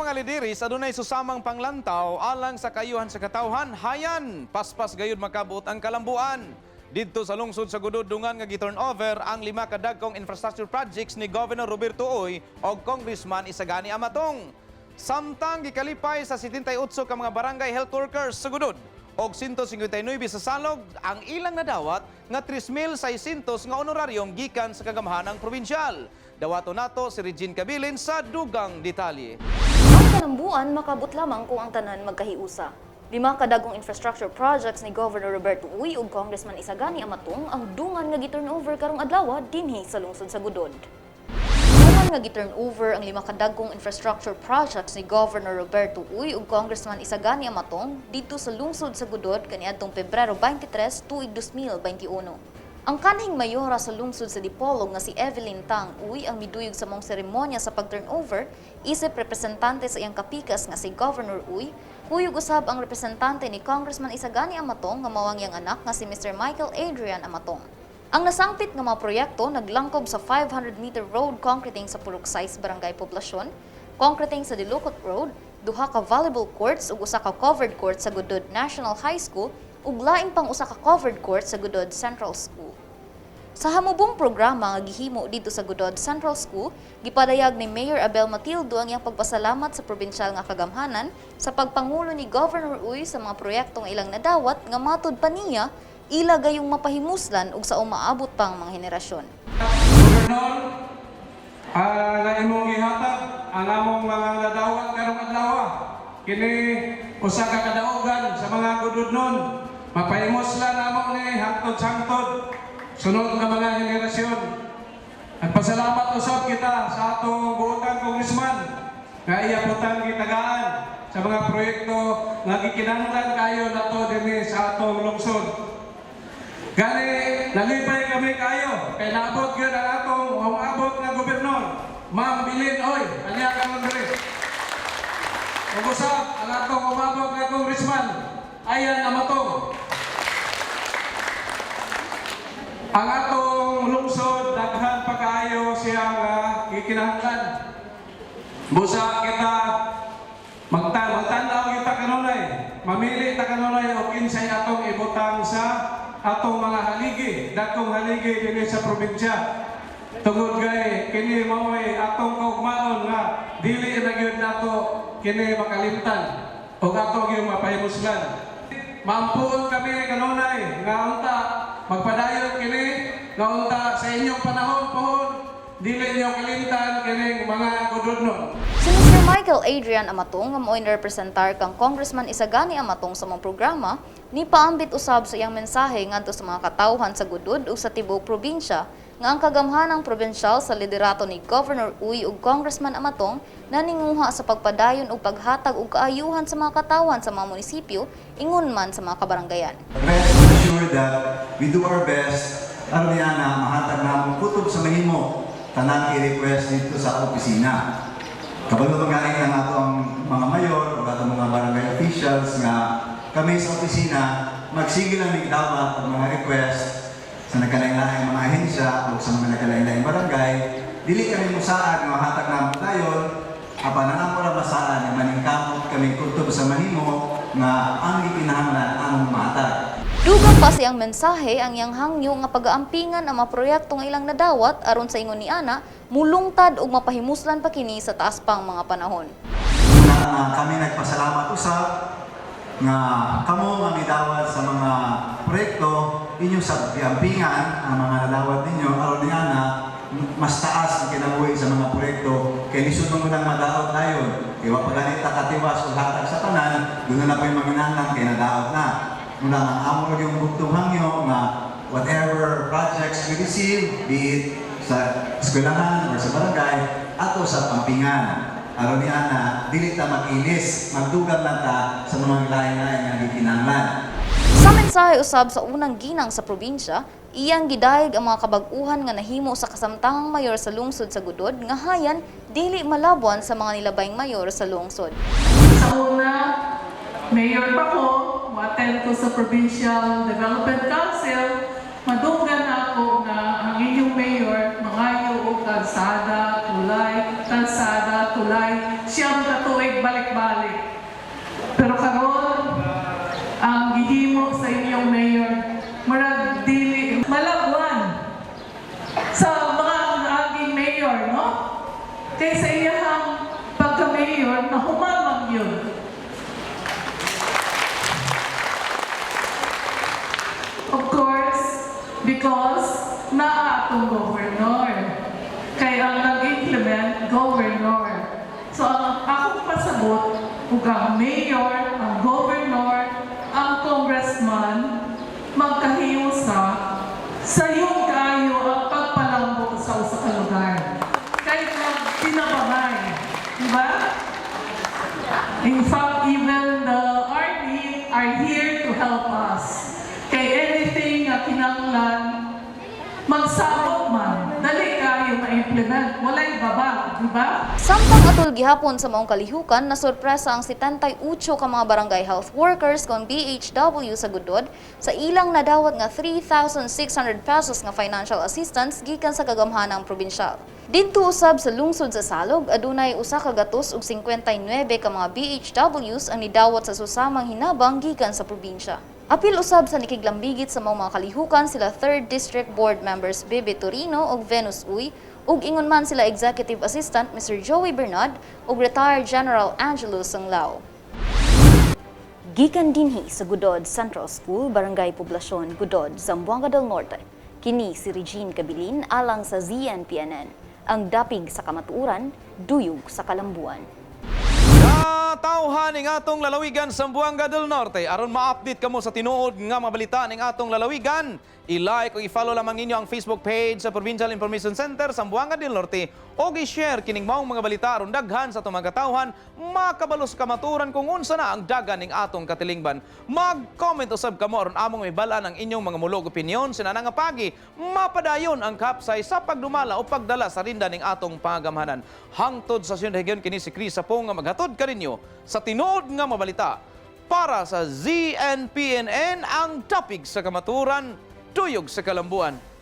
mga lideres adunay susamang panglantaw alang sa kaayuhan sa katawhan, hayan paspas gayud makabuot ang kalambuan. Didto sa lungsod sa Gudod, dungan nga gi-turn over ang lima ka dagkong infrastructure projects ni Governor Roberto Uy og Congressman Isagani Amatong. Samtang gikalipay sa 78 ka mga barangay health workers sa Gudod og 159 sa Salog ang ilang nadawat nga 3,600 nga honorarium gikan sa kagamhanang probinsyal. Dawato nato si Regine Cabilin sa dugang detalye. Ang kalambuan makabot lamang kung ang tanan magkahiusa. Lima ka dagkong infrastructure projects ni Governor Roberto Uy ug Congressman Isagani Amatong ang dungan nga gi-turn over karong adlaw dinhi sa lungsod sa Gudod. Dungan nga gi-turn over ang lima ka dagkong infrastructure projects ni Governor Roberto Uy ug Congressman Isagani Amatong didto sa lungsod sa Gudod kaniadtong Pebrero 23 tuig 2021. Ang kanhing mayora sa lungsod sa Dipolog nga si Evelyn Tang Uy ang miduyog sa maong seremonya sa pag-turnover isip representante sa iyang kapikas nga si Governor Uy. Kuyog usab ang representante ni Congressman Isagani Amatong nga mao ang iyang anak nga si Mr. Michael Adrian Amatong. Ang nasangpit nga mga proyekto naglangkob sa 500-meter road concreting sa Purok 6, Barangay Poblacion, concreting sa Dilukot Road, duha ka volleyball courts ug usa ka covered court sa Gudod National High School ug laing pang usa ka covered court sa Gudod Central School. Sa hamubong programa nga gihimo didto sa Gudod Central School, gipadayag ni Mayor Abel Matildo ang iyang pagpasalamat sa probinsyal nga kagamhanan sa pagpangulo ni Governor Uy sa mga proyektong ilang nadawat nga matud pa niya ila gayong mapahimuslan ug sa umaabot pang mga henerasyon. Gobernador, nga imong gihatag ang among mga nadawat karong adlaw. Kini usa ka kadaugan sa mga Gudodnon. Mapahimuslan namo ni hangtod sangtod sunod nga mga henerasyon. Nagpasalamat usab kita sa atong buotang congressman nga iya putang gitagaan sa mga proyekto nga gikinahanglan kayo nato dinhi sa atong lungsod. Gani, nalipay kami kayo kay naabot gyud ang atong umabot nga gobernador, Ma'am Bilin Oy, anya karon diri. Ug usab ang atong umabot nga congressman, Ayan Amatong. Ang atong lungsod daghan pa kaayo siya nga gikinahanglan. Busa kita magtan-aw kita kanunay, mamili ta kanunay og kinsay atong ibutang sa atong mga haligi, dakong haligi dinhi sa probinsya. Tungod kay kini mao'y atong kaugmaon nga dili na gyud nato kini makalimtan ug ato gyud mapahimuslan. Maampuon kami kanunay nga unta magpadayon kini, nga unta sa inyong panahon pohon dili niyo kalimtan kining mga Gudodnon. Si Mr. Michael Adrian Amatong nga mao'y representar kang Congressman Isagani Amatong sa mga programa, ni paambit usab sa iyang mensahe ngadto sa mga katawhan sa Gudod ug sa tibuok probinsya nga ang kagamhanang probinsyal sa liderato ni Governor Uy ug Congressman Amatong naninguha sa pagpadayon ug paghatag og kaayuhan sa mga katawhan sa mga munisipyo ingon man sa mga kabaranggayan. Rest assured that we do our best aron niya na mahatag namong kutob sa mahimo tanang i-request dito sa opisina. Kabalo magaling ang ato ang mga mayor o atong mga barangay officials nga kami sa opisina magsige lang migdawat og mga request sa nagkalain-laing mga ahensya o sa mga nagkalain-laing barangay. Dili kami musaad nga mahatag namon dayon, apan ang amo ra masaad nga maningkamot kami kutob sa mahimo nga ang gikinahanglan among mahatag. Dugang pa siyang mensahe ang iyang hangyo nga pagaampingan ang mga proyekto nga ilang nadawat aron sa ingon ni ana mulungtad ug mapahimuslan pa kini sa taas pang mga panahon. Na, nga kami nagpasalamat usab nga kamo nga midawat sa mga proyekto inyo sa giampingan ang mga nadawat ninyo aron niya na mas taas ang kinabuhi sa mga proyekto kay lisod man nang madaot dayon kay wa pa gani ta katiwas og hatag sa tanan, duna na pa'y manginahanglan kay nadaot na. Muna ang amo ra yung bugtong hangyo nga whatever projects we receive, be it sa eskwelahan or sa barangay, ato sa ampingan aron ni ana dili ta mag-ilis, magdugang lang ta sa mga lain-lain nga gikinahanglan. Sa mensahe usab sa unang ginang sa probinsya, iyang gidayeg ang mga kabag-uhan nga nahimo sa kasamtangang mayor sa lungsod sa Gudod nga hayan dili malabuan sa mga nilabayng mayor sa lungsod. Sa una, mayor pa ko, mo-attend ko sa Provincial Development Council, madunggan ako nga ang inyong mayor mangayo og kalsada, tulay, kalsada, tulay, 9 ka tuig. Kay sa iyahang pagka-mayor, nahuman man yun. Of course, because naa atong governor. Kay ang nag-implement, governor. So ang akong pasabot, ug ang mayor, ang governor, ang congressman, magkahiusa, sayong kaayo ang pagpalambo sa usa ka lugar. Kay nagtinabangay, di ba? In fact, even the army are here to help us. Kay anything nga kinanglan, magsabot man, dali kayo ma-implement. Walay baba, di ba? Samtang atul gihapon sa maong kalihukan, nasorpresa ang 78 ka mga barangay health workers kon BHW sa Gudod sa ilang nadawat nga 3,600 pesos nga financial assistance gikan sa kagamhanang probinsyal. Didto usab sa lungsod sa Salog, adunay 159 ka mga BHWs ang nidawat sa susamang hinabang gikan sa probinsya. Apil usab sa nikiglambigit sa maong mga kalihukan sila 3rd District Board members Bebe Torino ug Venus Uy ug ingon man sila Executive Assistant Mr. Joey Bernard ug retired General Angelo Sanglao. Gikan dinhi sa Gudod Central School, Barangay Poblacion, Gudod, Zamboanga del Norte. Kini si Regine Cabilin alang sa ZNPNN. Ang dapig sa kamatuoran, duyog sa kalambuan. Katawhan ning atong lalawigan, Zamboanga del Norte. Aron ma-update kamo sa tinuod nga mga balita ning atong lalawigan, i-like o i-follow lamang ninyo ang Facebook page sa Provincial Information Center, Zamboanga del Norte, o i-share kining maong mga balita aron daghan sa atong mga katawhan makabalo sa kamatuoran kung unsa na ang dagan ning atong katilingban. Mag-comment usab kamo aron among mabal-an ang inyong mga mulog opinyon sa nga pagi mapadayon ang kapsay sa pagdumala o pagdala sa rinda ning atong pagamhanan. Hangtod sa siyong region, kini si Chris Sapong nga maghatod kaninyo sa tinuod nga mabalita para sa ZNPNN, ang topic sa kamatuoran, tuyog sa kalambuan.